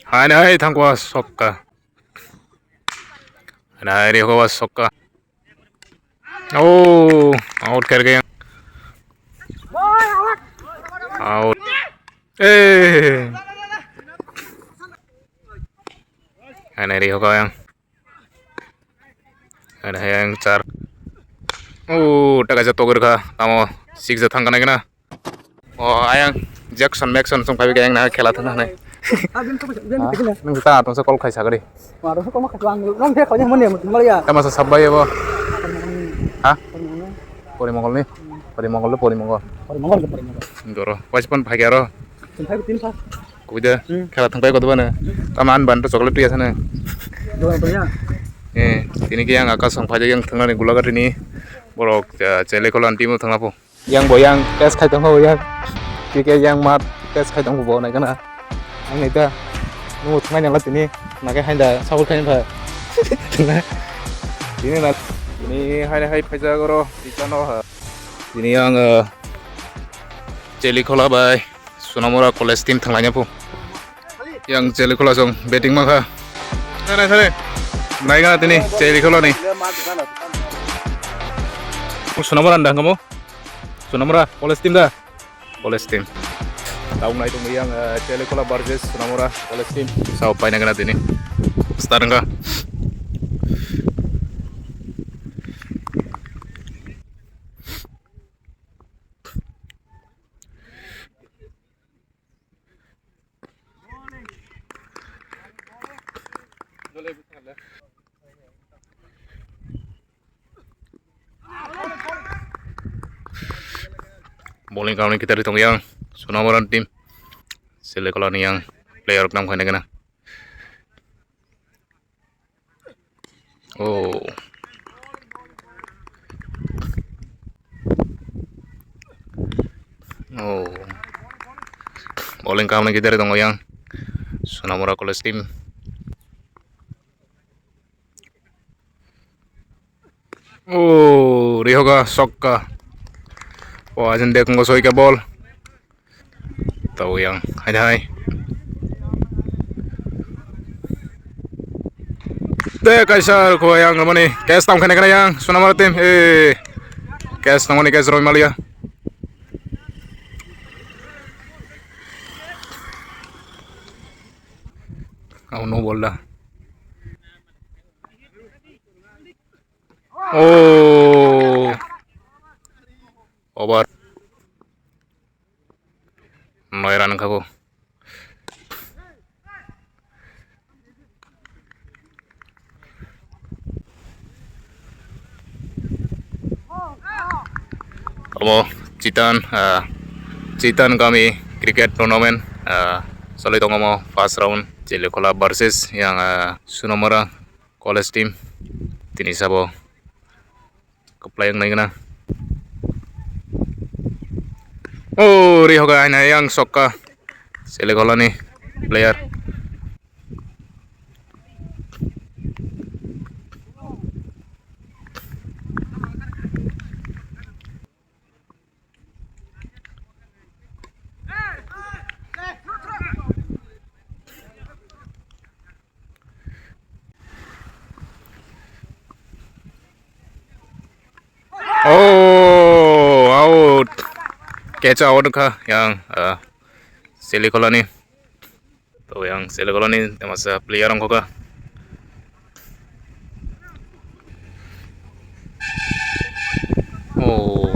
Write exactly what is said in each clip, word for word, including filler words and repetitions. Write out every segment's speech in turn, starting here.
Hai nai thangkwa sokka. Hai nai rihokwa sokka. Oh, out kherkhe. Out. Eh. Hai nai rihokwa yang. Hai nai yang char. Oh, taka ja togor kha. Tamo six ja thang kana kana. O ayang Jackson Maxon song phaibi kayang na khela thang nai. Nung ta tong sa call khai sagari. Tama sa sabbai abo. Ha? Porimongol ni. Porimongol le Porimongol. Doro. Wajpan phai aro. Kubida. Khela thang pai kodo bana. Tama an ban to chocolate tuya sana. Eh, tini ki yang aka song phai yang thang nani gulaga tini. Borok chele kolan timo thang apo. Yang bo yang test khai tongkha bo yang. Tike yang mat test khai tongkha bo nai kana. Ang nai ta. Nung thang nai la tini. Nakai hain da sabul khai pha. Tini na. Tini hain hai phaija goro. Tisa no ha. Tini yang chele kola bai. Sonamura college team thang laina pho. Yang chele kola song batting ma kha. Thare thare. Nai kana tini chele kola ni. Sonamura nda kamo. Sonamura college team da. College team. Taung nai tong yang chele kola versus Sonamura college team. Sao paina kana tini. Start nga. Bowling kamni kitari tong yang Sonamura team. Sele kola ni yang player rok nam khaina kana. Oh. Oh. Bowling kamni kitari tongo yang Sonamura college team. Oh, rihoga sokka. Oh, ajan dek ngo soika bol. Tau yang hai hai. Te kaisa ko yang mani cash tam khane khane yang Sonamura team. Eh, cash nang mani cash roi malia. Au no bolda. Oh. Over. Noi run wngkha bo. Omo Chitan, ah, Chitan Gami cricket tournament, ah, choli tongo omo first round Chelekhola versus yang, ah, Sonamura college team. Tini sabo kwplai wngnai gana. Oh, rihoga aina yang sokka. Chelekholani player. Oh, out. Catch out kha yang, ah, Chelekholani. To yang Chelekholani temasa player wngkha kha. Oh,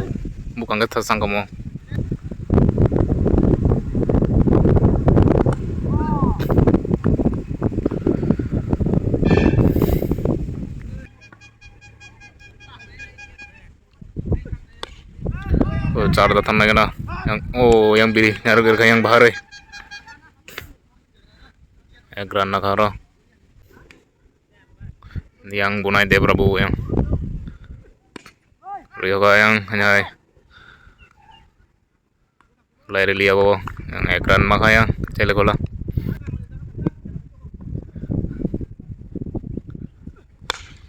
bukang khe thasang kamo. Oh, char da thangnai gana. Yang, oh, yang biri, yang rwgwi rwkha yang bahar oi. Ek run nakha aro. Yang bunai Debra bu yang. Rihoga yang hanyai. Lai rili abo yang ek run makha yang Chelekhola.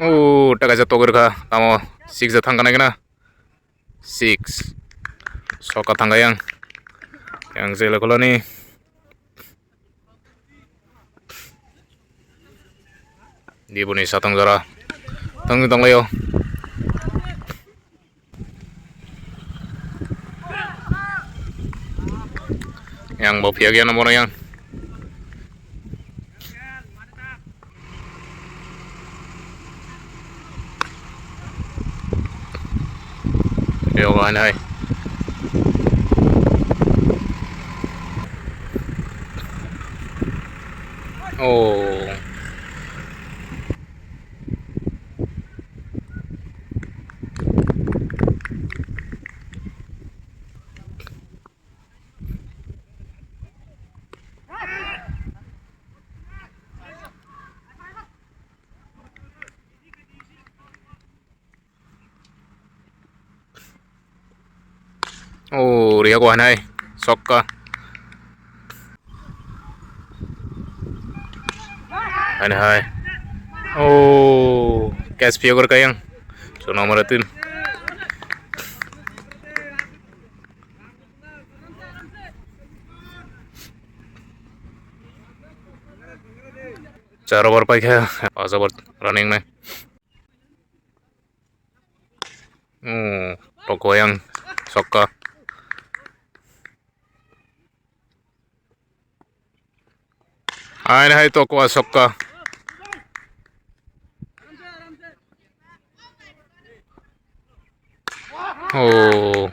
Oh, taka ja togir kha tamo six ja thang kanai gana. Six. Soka thang yang. Yang Chelekholani. Diboni satong jora tongwi tonglaio. Yang bo phiya gaya no bono yang. Yoga nai. Oh. Oh, riya ko hanai sokka. Hanai hai. Oh, catch piya kor kayang. So nomor tin. Char over paikha, pas over running nai. Oh, toko yang sokka. Aini hai toko sokka. Oh.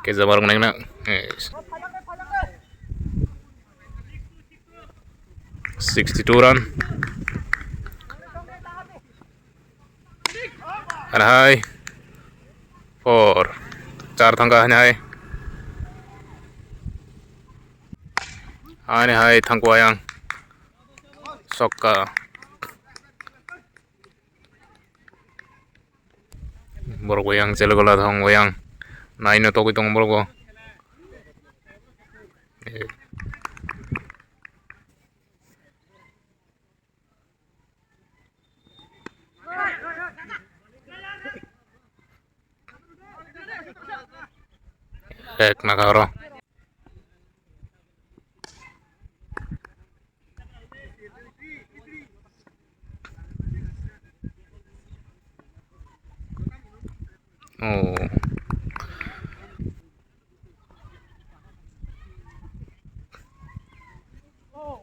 Keja barang neng na. Sixty-two run. Hanai hai. Four. Char thangka hanai hai. Hanai hai thangko ayang. Sokka. Borok bo yang chele gola thang bo yang. Naino togwi tongo borok bo. Ek naka oro. Oh. Oh.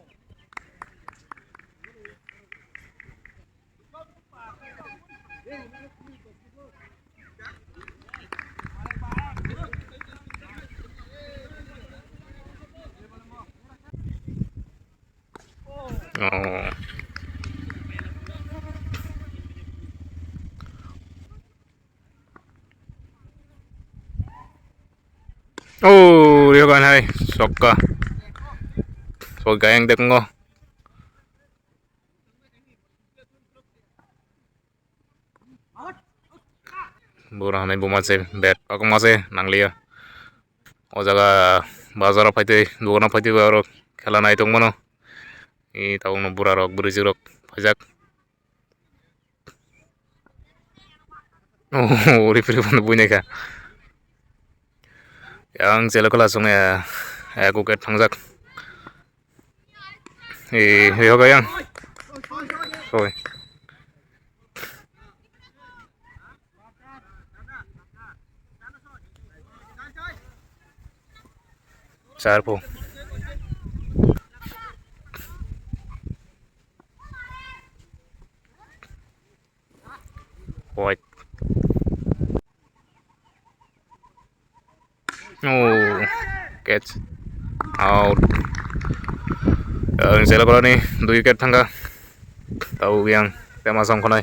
Oh, dia kan hai, sokka. Sokka yang tek ngo. Bura hanai buma se bet pakma se nangliya. O jaga bazar o phaitwi, dogano phaitwi ba oro khela nai tongmano. I tabukno bura rok, bwrwi rok phaijak. Oh, uri phuri bono buinai kha. Yang chelo kala song ya, ya kuket thangjak. Eh, eh, hoga yang. Oi. Char po. White. Oh, catch. Out. Ang sela kolani dui wicket thangka. Tau yang tema song khonai.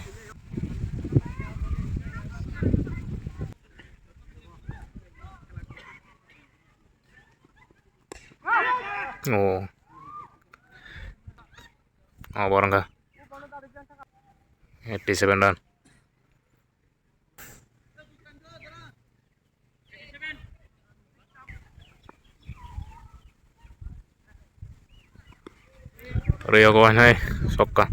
Oh. Oh, borang kha. Eighty seven run. Rwio ko hanai sokka.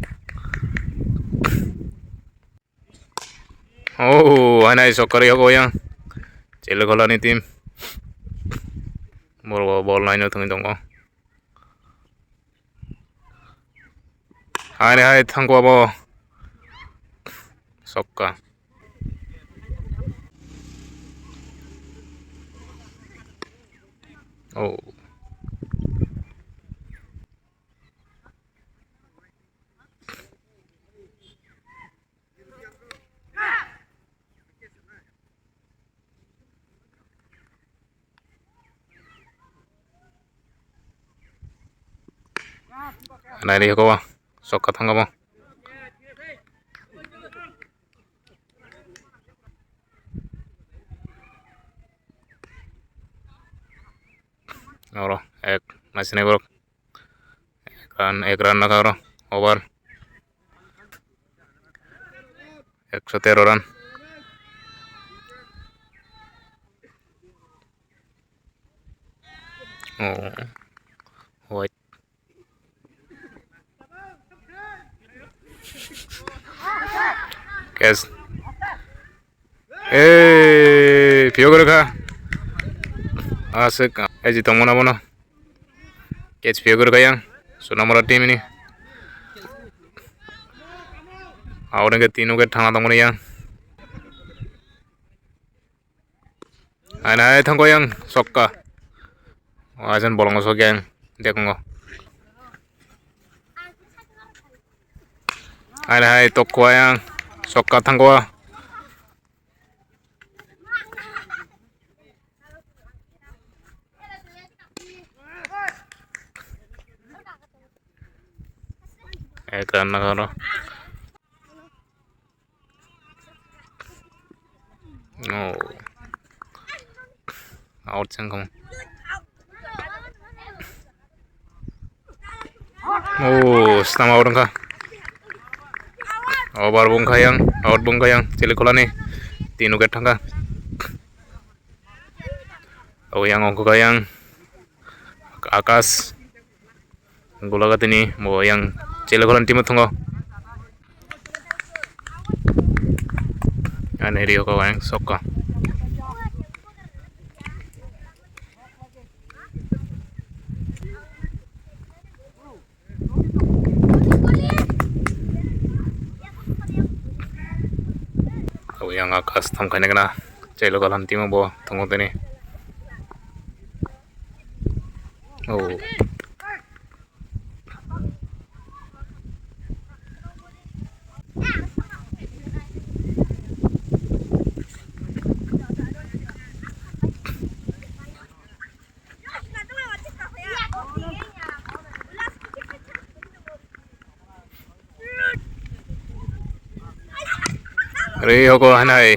Oh, hanai sokka rwio ko yang. Chelo kolani team. Boro bol naino thangwi tongo. Hai, hai, thangkwa bo. Sokka. Oh. Nai ri ko, sokka thangkha bo. Oro ek naisini borok. Ek run, ek run nakha oro. Over. Ekso tero run. Oh. Wait. Catch. Eh, phiyok rwkha. Aswk, eji tongmano bono. Catch phiyok rwkha yang. Sonamura team ni. Aureng ke tino ke thangna tongmani yang. Aina hai thangko yang sokka. Asen bolongo sok yang dekongo. Aina hai tokko yang sokka thangko. Ekran nakaro. Oh. Out sengkong. Oh, stam out wngkha. Over wngkha yang, out wngkha yang, Chilikolani. Tino get thangkha. Oh, yang ongkha yang. Akash. Gulagatini bo yang Chilikolani timo thungo. Ani rio ko yang sokka. Abo yang Akash thangkhaina gana Chilikolani timo bo thungo tini. Oh. Ri hoko hanai.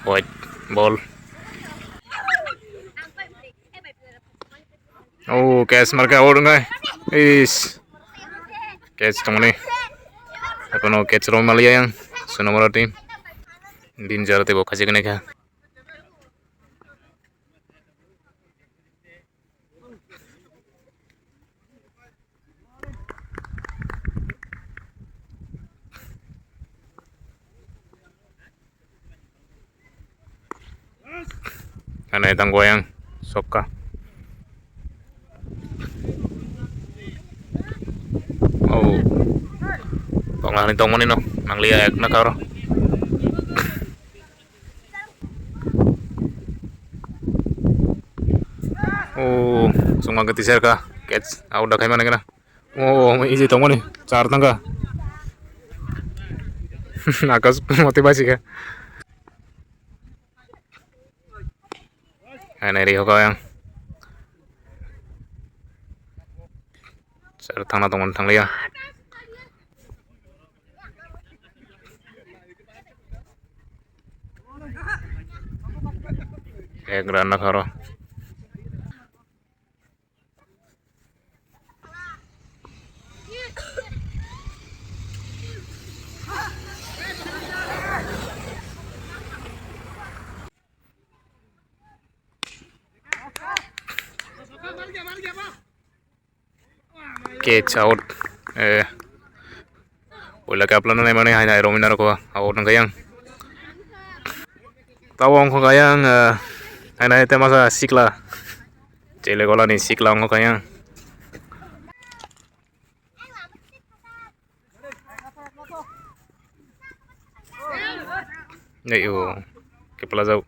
White ball. Oh, catch marka out wngkha. Is. Catch tongmani. Akono catch rw maliya yang. Sonamura team. Din jara tei bo khachi kene kha. Anai tang goyang sokka. Oh. Tongani tongmani no nangliya ek na karo. Oh, chwngma khe tisar kha. Catch out da khaimani gana. Oh, iji tongmani. Char thangkha. Akash moti basi kha. Anai ri hokha yang. Char thangna tongmani thangliya. Ek run na kharo. Catch out. Eh, puila khe aplano naimani hai nai romwi narwkha out wngkha yang. Tabo wngkha yang, eh, Hai nai te masa sikla. Chele gola ni sikla ongo kaya. Nei o. Kepala jau.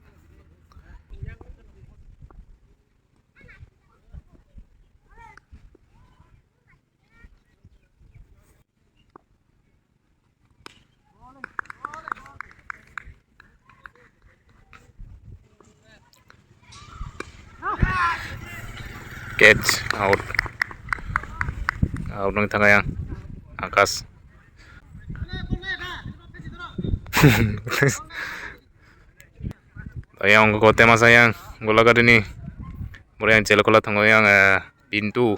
Catch, out. Out nang thang yang. Akas. Yang ko tema sayang. Gola gadini. Mura yang chelo kola thango yang, eh, pintu.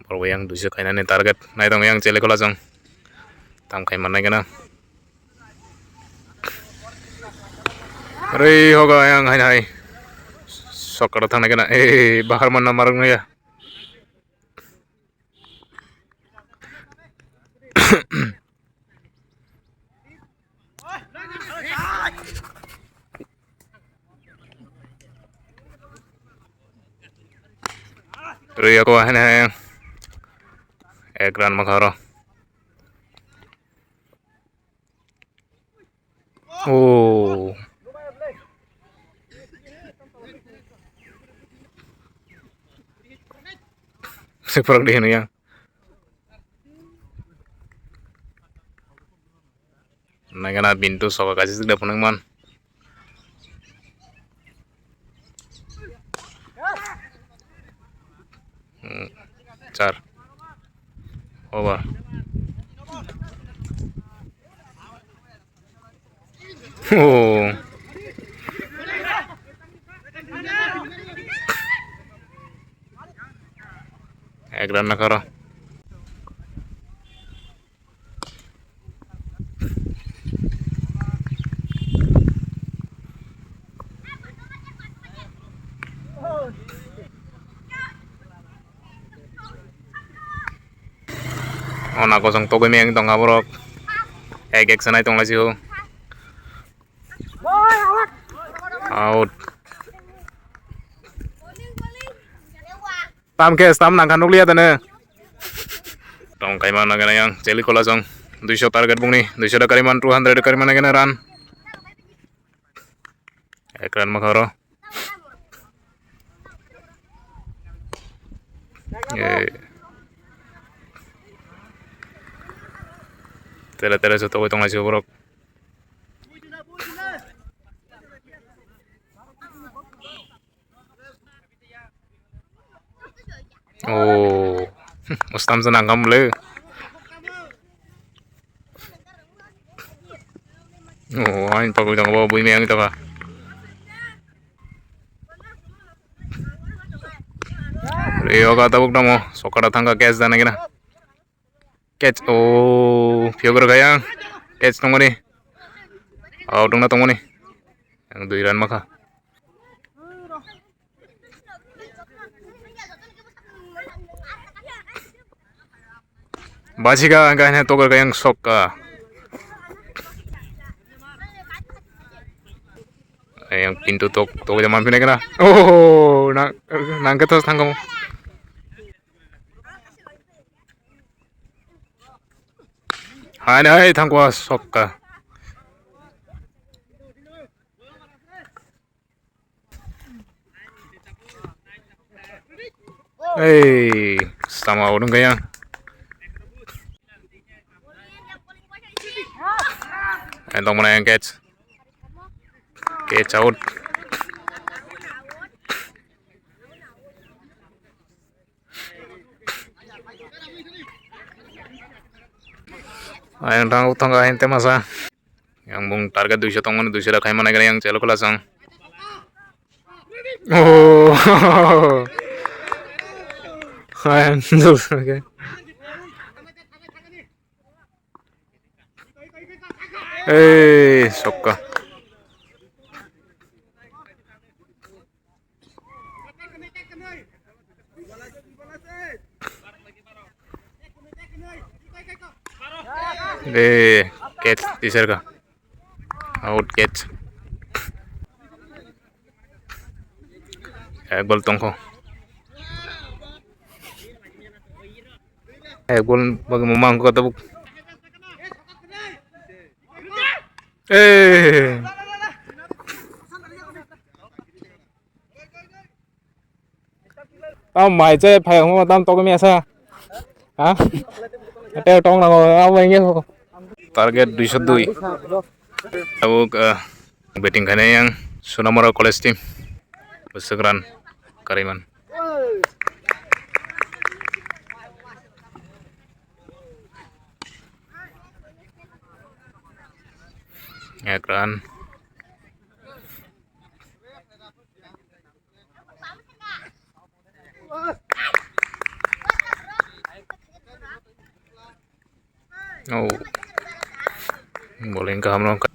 Borok yang duiso khainani target nai tongo yang chele kola chwng tam khai mannai gana. Rei hoga yang hai hai sokaro thangnai gana, eh, bahar manna marok naya. Rui ako hene ek run makharo. Oh. Seprok di henu yang. Naikana pintu soka kaisa sikda phunukman. Hmm, char. Over. Oh. Ek run nakharo. Ona kosong togwi meng tongkha borok. Ek ek sanai tonglaisio. Out. Tam khe stam nangkha nukliya dene. Tong kaima nagana yang cheli kola song. Duiso target bungni, duiso da kariman, two hundred kariman nagana run. Ek run makharo. Eh. Tele tele joto koi tonglaisio borok. Oh, ustam sana ngam le. Oh, ain pagui tong bo bui me ang tong. Rio ka tabuk namo sokara thangka catch dana kena. Catch, oh, fielder kaya. Catch tongmani. Out wngna tongmani. Yang dui run makha. Bachika ang kahne tokar kaya sokka. Yang pintu tok, tok jaman pinai kena. Oh, nang, nang ketos tangkamu. Hai, hai, thangkwa sokka. Hey, sama urung kaya. Entong mana yang catch? Catch out. Ayang tang utang ka hente masa. Yang bung target duiso tongmani, duiso da khaima nai yang chelo kala sang. Oh. Ayang dul, okay. Eh, sokka. De, catch tisarkha. Out, catch. Ek ball tongkho. Ek ball bagwi mumang kho tabuk. Eh. Tam mai che phai hwngo tam tokmi asa. Ha? Tei tong nango abo wngya kho. Target duiso dui. Abo, ah, batting khainai yang Sonamara College team. Bwswk run karwi man. Ek run. Oh. Bowling kaham rok.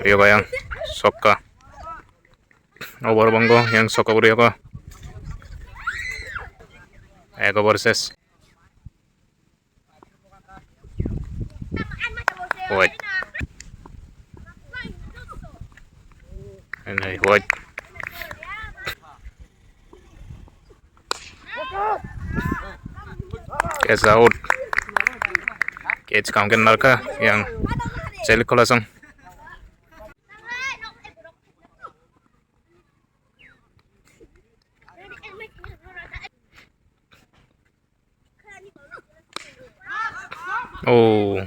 Rio bayang sokka. Over banggo yang sokka bwrwi yako. Ek over ses. Wait. And I wait. Catch out. Catch kam ken narkha yang Chelik Kholasong. Oh.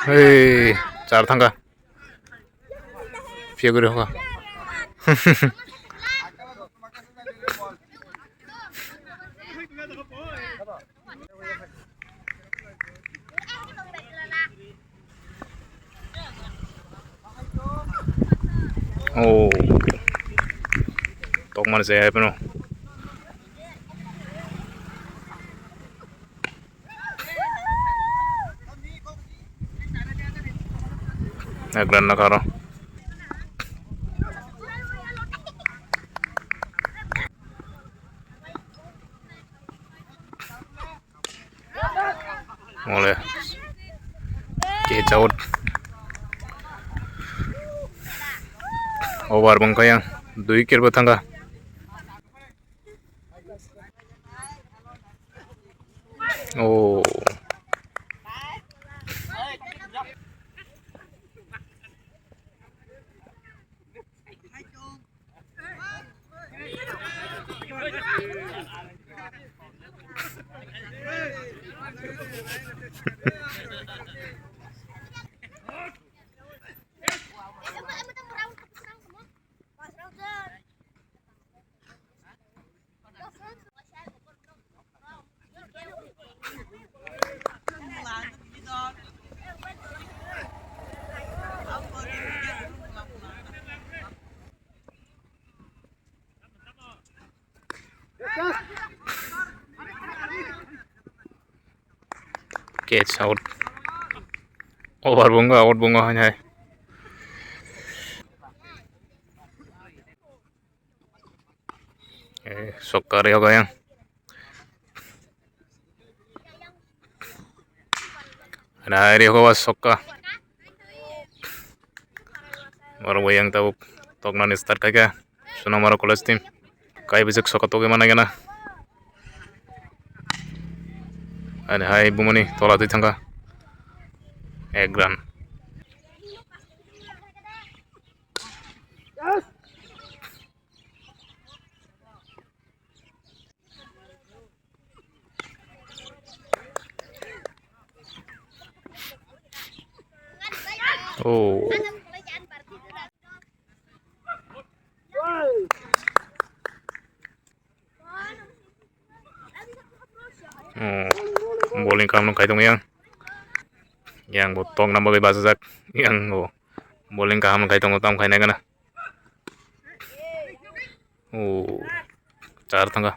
Hey, char thangkha. Fiya guri hoka. Oh. Tok mana saya apa no? Ek run na karo. Mole. Catch out. Over bangkha yang. Dui wicket bo thangkha. Oh. Catch out. Over bungo, out bungo hai hai. Eh, sokka riogo yang. Nah, riogo was sokka. Baru yang tabuk toknani start khaika. Sonamara College team. Kai bijak sokka togwi mana gana. Ani hai bumani tola twi thangka. Ek run. Oh. Oh, bowling kaham no khai tong yang. Yang bo tok nang bagwi bachajak. Yang bo bowling kaham khai tongo, tam khai nai gana. Oh, char thangka.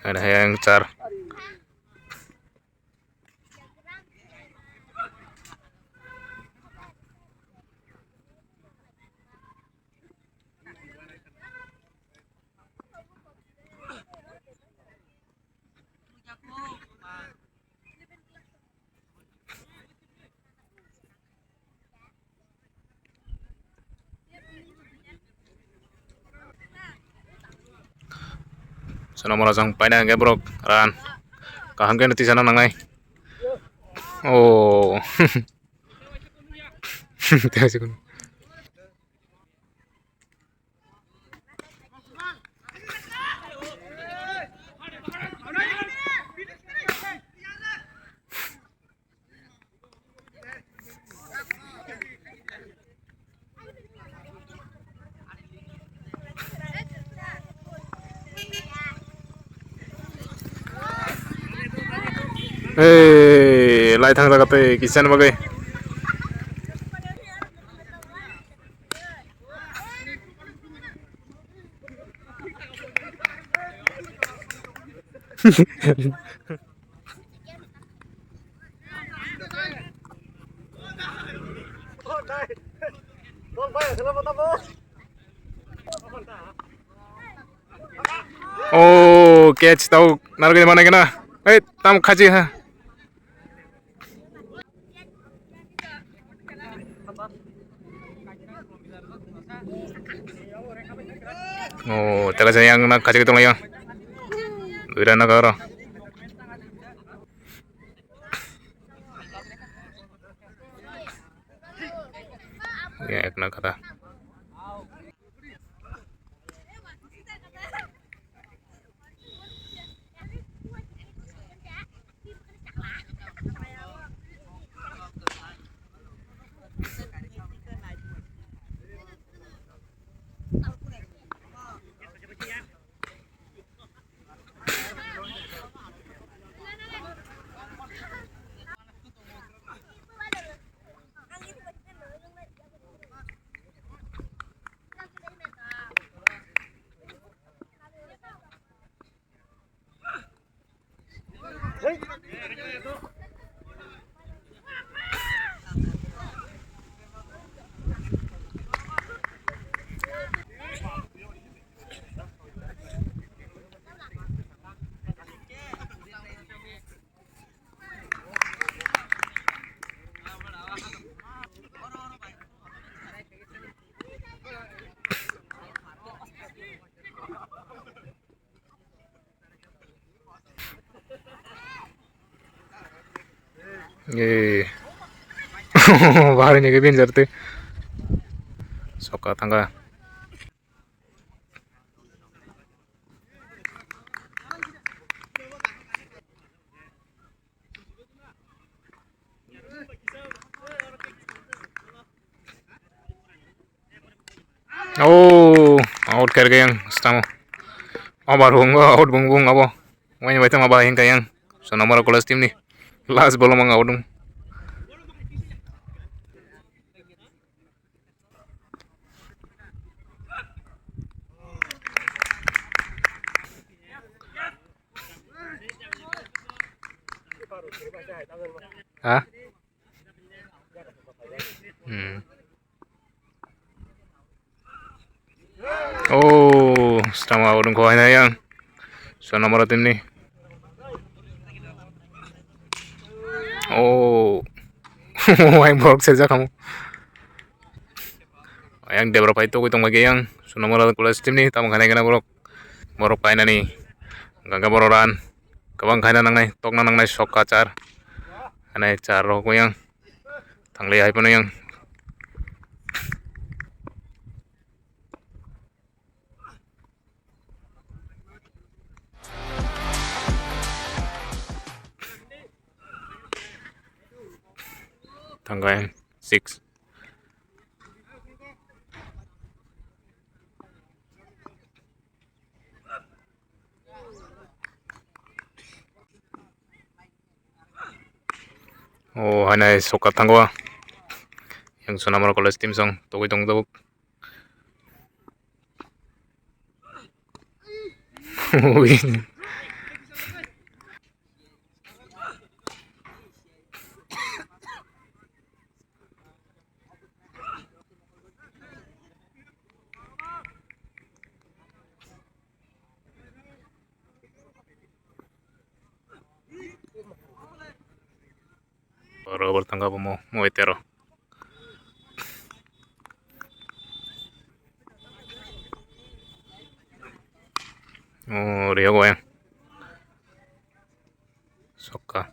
Ada yang char. Sonomora jang paina hingke borok run. Kaham khe tisana nangnai. Oh. Hey, lai thang jaga tei kisa ni bagwi. Oh, catch tau narwgwi mano kena. Hey, tam khachi ha. Oh, teka saya yang nak kacik itu yang. Udah nak orang. Ya, kena kata. Eh. Bahari ni kebin jarte. Soka tangga. Oh, out khe rwgwi ang stamo. Obar hungo, out bung bung abo. Waini bai tongma bahai hwnka yang. Sonamara College team ni last ball o mang out wng. Ha? Hmm. Oh, stama odong ko haina yang. Sonamara team ni. Oh. Wain borok sejak kamu. Yang debra pai togwi tongbai yang. Sonamara College team ni tamo khanai kena borok. Borok painani hwnkha khe borok run kwbang khaina nangnai, tokna nangnai, sokka char, hwnwi char rok yang thangli hai phano yang. Thangkha six. O hainai sokha thango. Yang Sonamara College team song togwi tong tabuk. Oro, oro thangkha bo mo, mo etero. Oh, riya ko yang. Sokka.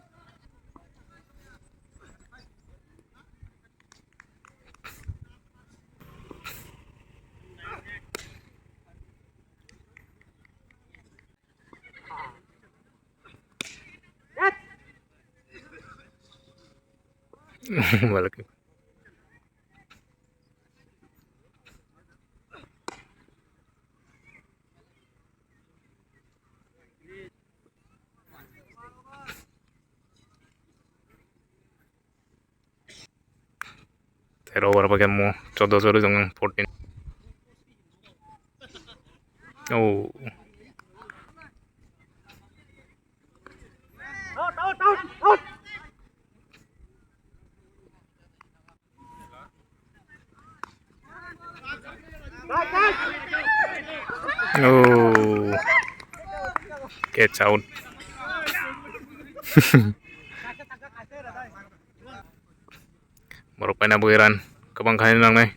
Balik. Tero over pa kemo, choudo choudo jong fourteen. Oh. Oh. Catch out. Borok paina bui ran kwbang khaina nangnai.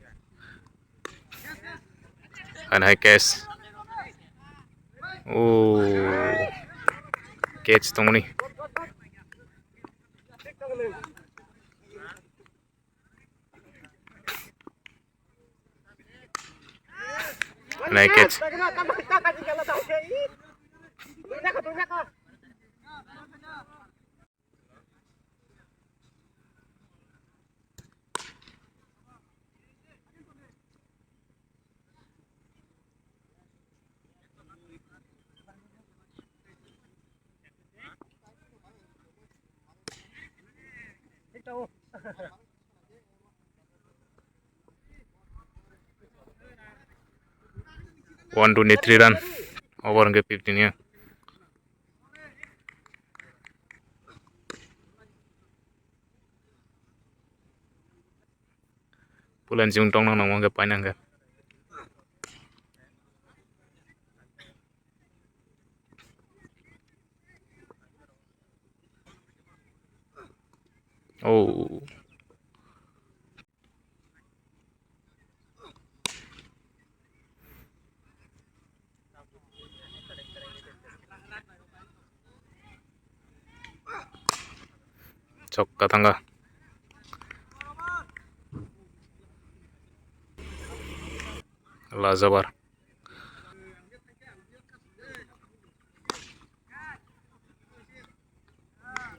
Ani hai catch. Oh. Catch tongmani. Ani hai catch. One twenty three run over hwnkhe fifteen ya. Pulan jung tong nang nang hwnkhe paina hwnkhe. Oh. Chokka thanga. Lajabar.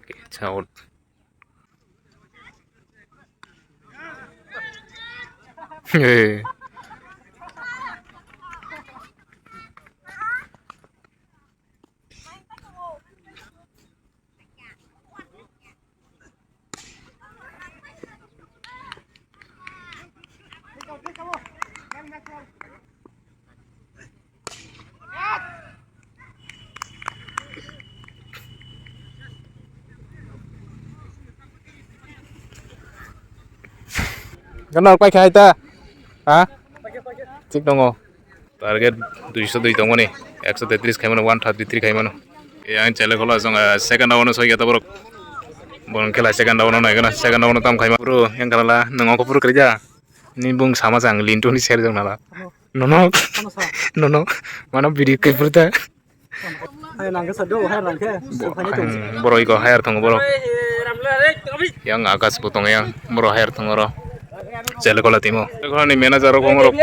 Catch out. Hey. Gana paikha hai ta? Ha? Thik tongo. Target duiso dui tongmani, ekso tetris khaimano, one thirty three khaimano. Yang chele khola song, ah, second round o soi gata borok. Borok khela second round o naikana, second round o tam khaima. Bro, yang kala nang oko pur kerja. Ni bung sama sang lintu ni share jong nala. Nono. Nono. Mano video ke purta. Hai nang ke sado, hai nang ke. Borok iko hire tongo borok. Yang akas butong yang borok hire tongo ro. Chele kola timo. Kola ni manager rok borok.